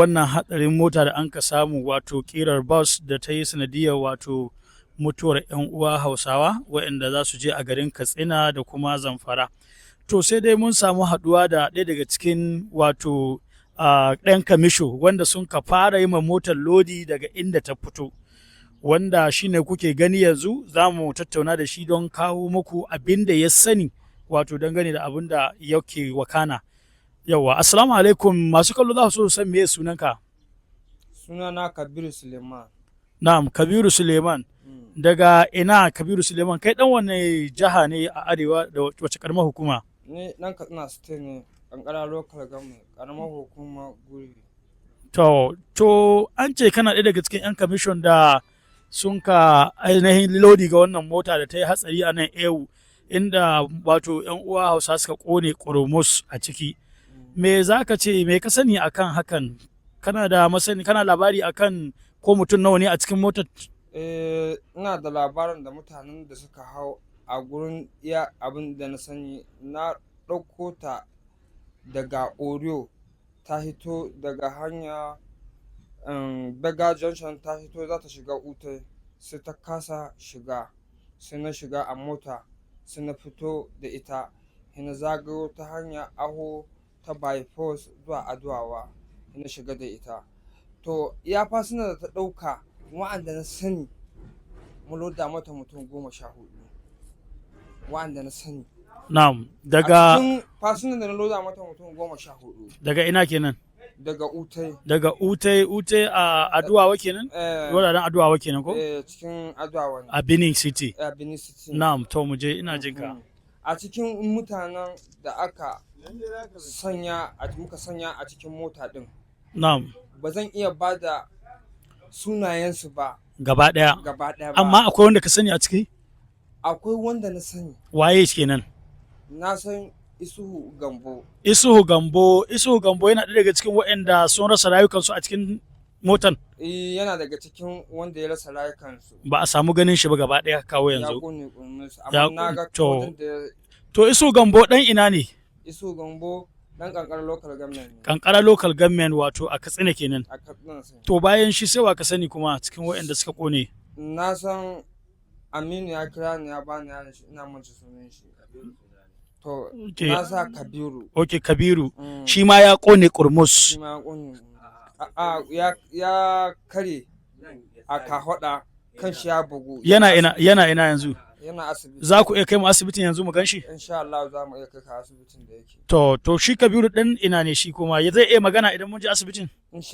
Wannan hatsarin mota da an ka samu, wato ƙirar bus da ta yi sanadiyar wato mutuwar 'yan uwa Hausawa waɗanda za su je a garin Katsina da kuma Zamfara. To, sai dai mun samu haɗuwa da ɗaya daga cikin wato ɗan kamisho wanda sun ka fara yi ma motar lodi daga inda ta fito, wanda shine kuke gani yanzu. Za mu tattauna da shi don kawo muku abin da ya sani, wato dangane da abin da yake wakana. Yawwa, assalamu alaikum. Masu kallo za su so san meye sunanka. Sunana Kabiru Suleiman. Na'am, Kabiru Suleiman. Daga ina, Kabiru Suleiman? Kai dan wanne jiha ne a arewa, da wace karamar hukuma? Ni ɗan Katsina State ne, Kankara Local Government, ƙaramar hukumar Guri. To, an ce kana ɗaya daga cikin 'yan kamishon da sun ka ainihin lodi ga wannan mota da ta yi hatsari a nan Ewu, inda wato 'yan uwa Hausa suka kone ƙurmus a ciki. Me za ka ce, me ka sani akan hakan? Kana da masani, kana labari akan ko mutum nawa ne a cikin motar? Eh, ina da labarin da mutanen da suka hau a gurin. Iya abin da na sani, na ɗauko ta daga Orio, ta hito daga hanya Bega Junction, ta hito za ta shiga Ute, sai ta kasa shiga, sai na shiga a mota, sai na fito da ita, sai na zagayo ta hanya Aho ta bypass zuwa Aduwawa, sai na shiga da ita. To, iya fasina da ta ɗauka wa'anda na sani, mun loda mata mutum 14 wa'anda na sani. Na'am, A daga cikin fasinan da na loda mata mutum 14. Daga ina kenan? Daga Utai. Daga Ute, Ute a Aduwawa kenan? Eh. Wuraren Aduwawa kenan ko? Eh, cikin Aduwawa ne. A Benin City. A Benin City. Na'am, to mu je, ina jin ka. A cikin mutanen da aka sanya a muka sanya a cikin mota din, ba zan iya ba da sunayensu ba. Gaba ɗaya. Gaba ɗaya ba. Amma akwai wanda ka sani a ciki? Akwai wanda na sani. Waye kenan? Na san Isuhu Gambo. Isuhu Gambo. Isuhu Gambo yana ɗaya daga cikin waɗanda sun rasa rayukansu a cikin motan? Eh, yana daga cikin wanda ya rasa rayukansu. Ba a samu ganin shi ba gaba ɗaya kawo Ya yanzu. kone kurmus, Ya amma na ga wajen da To, Isuhu Gambo ɗan ina ne? Isuhu Gambo dan Kankara Local Government ne. Kankara Local Government, wato a Katsina kenan. A Katsina sai. To, bayan shi sai wa ka sani kuma cikin waɗanda suka kone? Na san Aminu, ya kira ni ya bani yaron shi, ina mance sunan shi. To, na sa Kabiru. Ok, Kabiru. Shi ma ya kone kurmus? Shi ma ya kone. A ya kare a kahoda, kan shi ya bugu. Yana ina yanzu? Yana asibiti. Za ku iya kai mu asibitin yanzu mu gan shi? Insha Allah za mu iya kai ka asibitin da yake. To, shi Kabiru ɗan ina ne shi kuma? Ya zai iya magana idan mun je asibitin? Insha